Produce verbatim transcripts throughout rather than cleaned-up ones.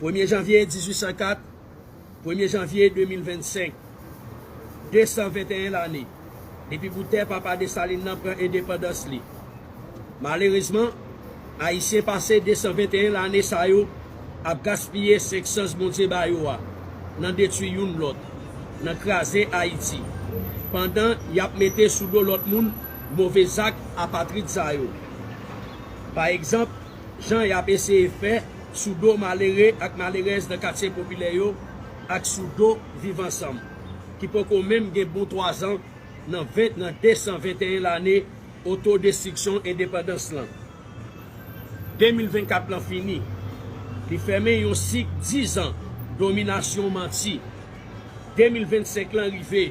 Premye janvye dizuit san kat, premye janvye de mil vennsenk, de san venteyen lane depi bout tè papa Desalin nan pran endepandans li. Malerezman, Ayisyen pase de san venteyen lane sa yo ap gaspiye senk sans Bondye ba yo a nan detwi youn lòt, nan kraze Ayiti, pandan y ap mete sou do lòt moun move zak apatrid sa yo. Pa egzanp, jan y ap eseye fè sou do malere ak malerèz nan katye popilè yo ak sou do Viv Ansanm, ki poko menm gen bon twazan nan ven, nan de san venteyen lane otodestriksyon endepandans lan. De mil vennkat lan fini, li fèmen yon sik dizan dominasyon manti. De mil vennsenk lan rive,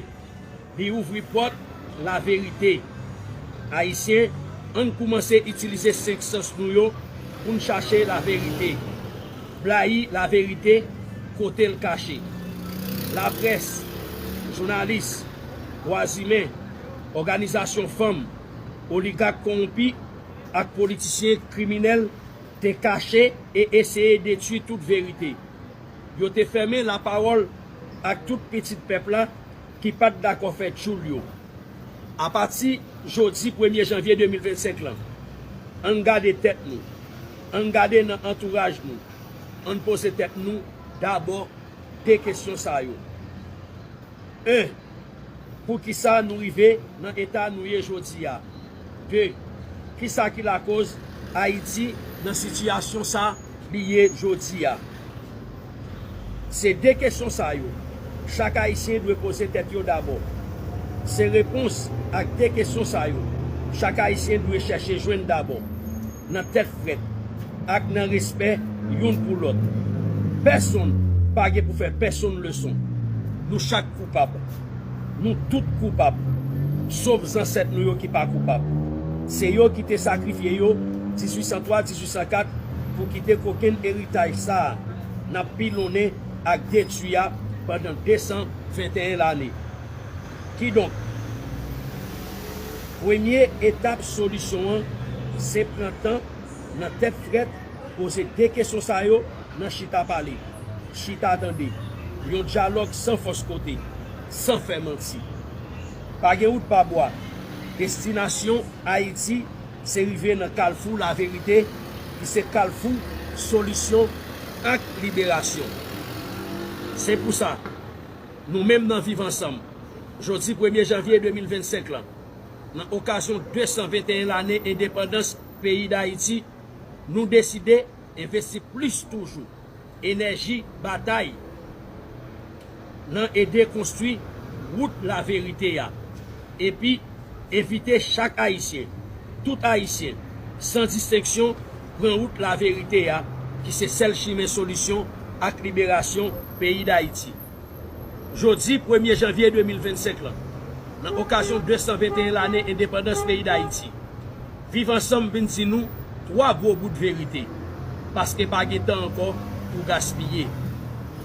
li ouvri pòt laverite. Ayisyen, ann koumanse itilize senk sans nou yo pou n chache laverite, blayi laverite kote l kache. Laprès, jounalis, dwazimen, òganizasyon fanm, oligak kowonpi ak politisyen kriminèl te kache e eseye detwi tout verite. Yo te fèmen lapawòl ak tout pitit pèp la ki pa t dakò fè tchoul yo. Apati jodi premye janvye de mil vennsenk lan, ann gade tèt nou, ann gade nan antouraj nou, ann poze tèt nou dabò de kesyon sa yo. En, poukisa nou rive nan eta nou ye jodi a? De, kisa ki lakoz Ayiti nan sitiyasyon sa li ye jodi a? Se de kesyon sa yo chak Ayisyen dwe poze tèt yo dabò. Se repons ak de kesyon sa yo chak Ayisyen dwe chèche jwenn dabò, nan tèt frèt ak nan respè youn pou lòt. Pèsonn pa gen pou fè pèsonn leson. Nou chak koupab. Nou tout koupab. Sof zansèt nou yo ki pa koupab. Se yo ki te sakrifye yo dizuit san twa, dizuit san kat pou kite kokenn eritaj sa a n ap pilonnen ak detwi a pandan de san venteyen lane. Kidonk, premye etap solisyon an se pran tan nan tèt frèt, poze de kesyon sa yo nan chita pale, chita tande. Yon dyalòg san fòs kote, san fè manti. Pa gen wout pa bwa. Destinasyon Ayiti se rive nan kalfou laverite, ki se kalfou solisyon ak liberasyon. Se pou sa, nou menm nan Viv Ansanm, jodi premye janvye de mil vennsenk lan, nan okazyon de san venteyen lane endepandans peyi Dayiti, nou deside envesti plis toujou enèji batay nan ede konstwi wout laverite a, epi envite chak Ayisyen, tout Ayisyen, san distenksyon, pran wout laverite a, ki se sèl chimen solisyon ak liberasyon peyi Dayiti. Jodi premye janvye de mil vennsenk lan, nan okazyon de san venteyen lane endepandans peyi Dayiti, Viv Ansanm vin di nou twa gwo bout verite, paske pa gen tan ankò pou gaspiye.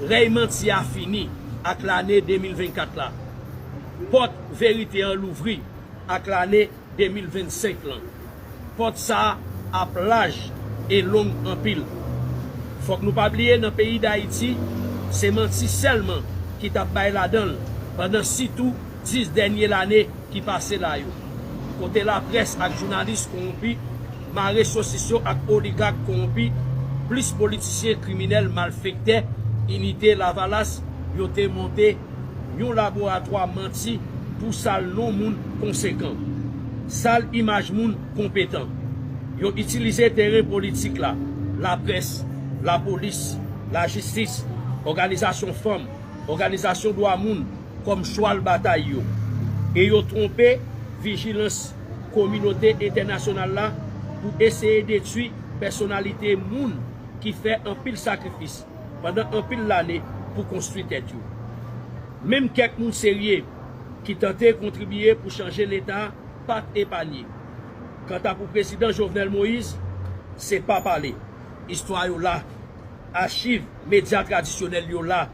Rèy manti a fini ak lane de mil vennkat la. Pòt verite an louvri ak lane de mil vennsenk lan. Pòt sa a ap laj e long anpil. Fòk nou pa bliye nan peyi Dayiti, se manti sèlman ki t ap bay ladan l pandan sitou dis dènye lane ki pase la yo, kote laprès ak jounalis kowonpi mare sosis yo ak oligak kowonpi, plis politisyen kriminèl malfektè Inite Lavalas yo te monte yon laboratwa manti pou sal non moun konsekan, sal imaj moun konpetan. Yo itilize teren politik la, laprès, lapolis, lajistis, òganizasyon fanm, òganizasyon dwa moun kòm chwal batay yo. E yo twonpe vijilans kominote entènasyonal la pou eseye detwi pèsonalite moun ki fè anpil sakrifis pandan anpil lane pou konstwi tèt yo. Menm kèk moun serye ki tante kontribiye pou chanje Leta pa t epanye. Kanta pou prezidan Jovenel Moïse, se pa pale. Istwa yo la. Achiv medya tradisyonèl yo la.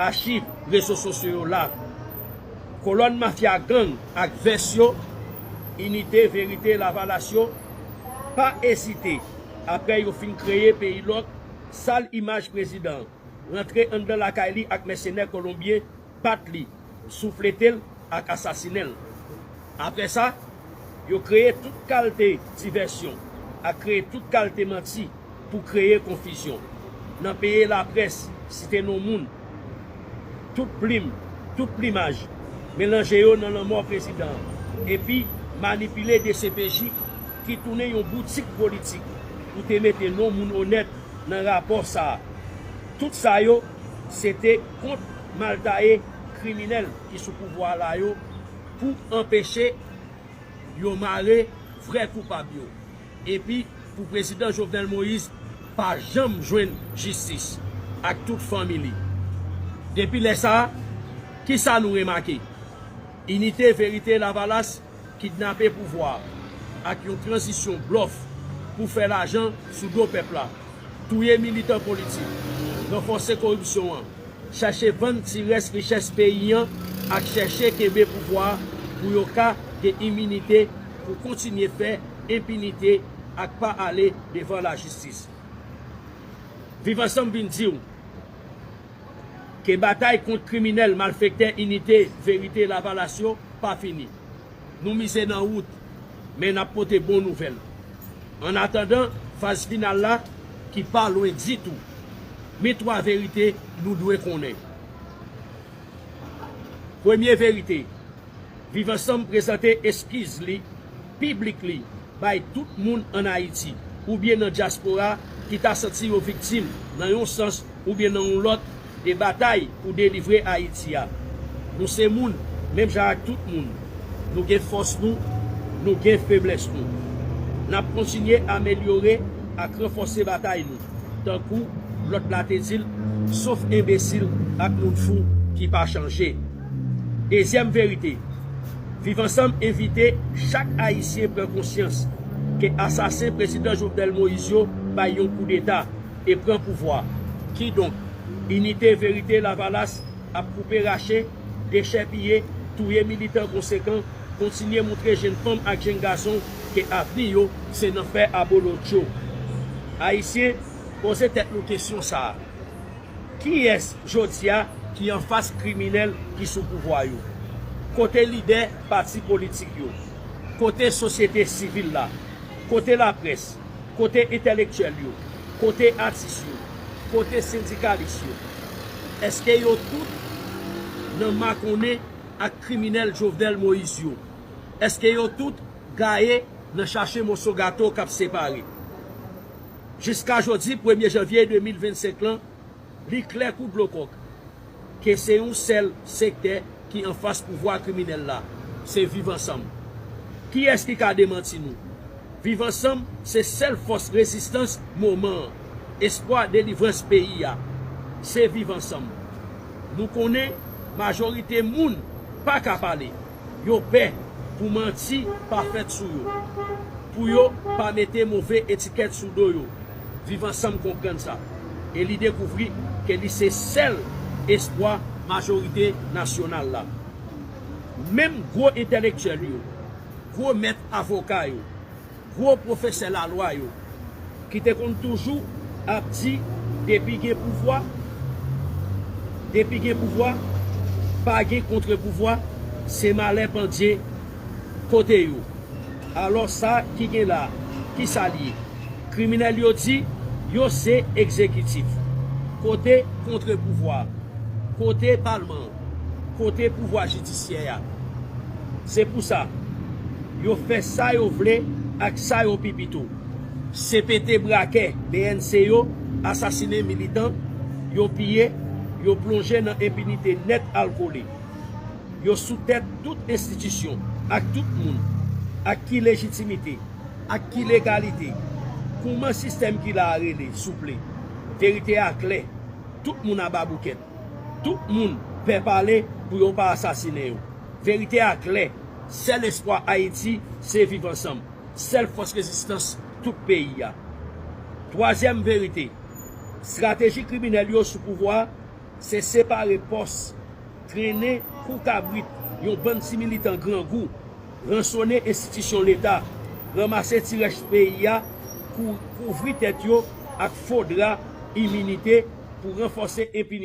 Achiv rezo sosyo yo la. Kolòn mafya gang ak vès yo, Inite, Verite, Lavalas yo, pa ezite, apre yo fin kreye peyi lòk, sal imaj prezidan an, rantre anndan lakay li ak mèsenè kolonbyen, bat li, souflete l ak asasinen l. Apre sa, yo kreye tout kalte divèsyon ak kreye tout kalte manti pou kreye konfizyon. Nan peye laprès, site non moun, tout plim, tout plimaj, melanje yo nan lanmò prezidan an, epi manipile D C P J ki tounen yon boutik politik pou te mete non moun onèt nan rapò sa a. Tout sa yo, se te kont maltaye kriminèl ki sou pouvwa la yo pou anpeche yo mare vrè koupab yo. Epi pou prezidan Jovenel Moïse pa janm jwenn jistis ak tout fanmi li. Depi lè sa a, kisa nou remake? Inite, Verite, Lavalas kidnape pouvwa a ak yon tranzisyon blòf pou fè lajan sou do pèp la, touye militan politik, ranfòse koripsyon an, chache vann ti rès richès peyi an ak chèche kenbe pouvwa a pou yo ka gen iminite pou kontinye fè enpinite ak pa ale devan lajistis. Viv Ansanm vin di w ke batay kont kriminèl, malfektè Inite, Verite, Lavalas yo pa fini. Nou mize nan wout, men n ap pote bon nouvèl. Annatandan faz final la, ki pa lwen ditou, men twa verite nou dwe konnen. Premye verite, Viv Ansanm prezante eskiz li piblik li bay tout moun ann Ayiti oubyen nan dyaspora ki ta santi yo viktim nan yon sans oubyen nan yon lòt de batay pou delivre Ayiti a. Nou se moun, menm jan ak tout moun. Nou gen fòs nou, nou gen feblès nou. N ap kontinye amelyore ak ranfòse batay nou, tankou lòt la te di l, sof enbesil ak moun fou ki pa chanje. Dezyèm verite, Viv Ansanm envite chak Ayisyen pran konsyans ke asasen prezidan Jovenel Moïse yo bay yon koudeta e pran pouvwa. Kidonk, Inite, Verite, Lavalas ap koupe rache, dechèpiye, touye militan konsekan, kontinye moutre jenn fanm ak jenn gason ke avni yo se nan fè abolotcho. Ayisyen, poze tèt nou kesyon sa a. Kiyès jodi a ki anfas kriminèl ki sou pouvwa yo? Kote lidè pati politik yo? Kote sosyete sivil la? Kote laprès? Kote entèlektyèl yo? Kote atis yo? Kote sendikalis yo? Èske yo tout nan makonnen ak kriminèl Jovenel Moïse yo? Èske yo tout gaye nan chache moso gato k ap separe? Jiska jodi, premye janvye de mil vennsenk lan, li klè kou dlo kòk ke se yon sèl sektè ki anfas pouvwa kriminèl la, se Viv Ansanm. Kiyès ki ka demanti nou? Viv Ansanm se sèl fòs rezistans moman an, espwa delivrans peyi a. Se Viv Ansanm. Nou konnen majorite moun pa ka pale. Yo pè pou manti pa fèt sou yo, pou yo pa mete move etikèt sou do yo. Viv Ansanm konprann sa e li dekouvri ke li se sèl espwa majorite nasyonal la. Menm gwo entèlektyèl yo, gwo mèt avoka yo, gwo pwofesè lalwa yo, ki te konn toujou ap di depi gen pouvwa, depi gen pouvwa, pa gen kontrepouvwa, se malè pandye kote yo. Alò sa ki gen la, kisa l ye? Kriminèl yo di yo se egzekitif. Kote kontrepouvwa? Kote palman an? Kote pouvwa jidisyè a? Se pou sa, yo fè sa yo vle ak sa yo pi pito. Se pete brakè B N C yo, asasinen militan, yo piye, yo plonje nan enpinite nèt al kole. Yo sou tèt tout enstitisyon, ak tout moun, ak ki lejitimite, ak ki legalite? Kouman sistèm ki la a rele, souple? Verite a klè, tout moun aba boukèt. Tout moun pè pale pou yo pa asasinen yo. Verite a klè, sèl espwa Ayiti se Viv Ansanm, sèl fòs rezistans tout peyi a. Twazyèm verite, estrateji kriminèl yo sou pouvwa a, se separe pòs, trennen kou kabrit yon bann ti militan grangou, ransone enstitisyon Leta, ranmase ti rès peyi a, kou-, kouvri tèt yo ak fo dra iminite pou ranfòse enpinite.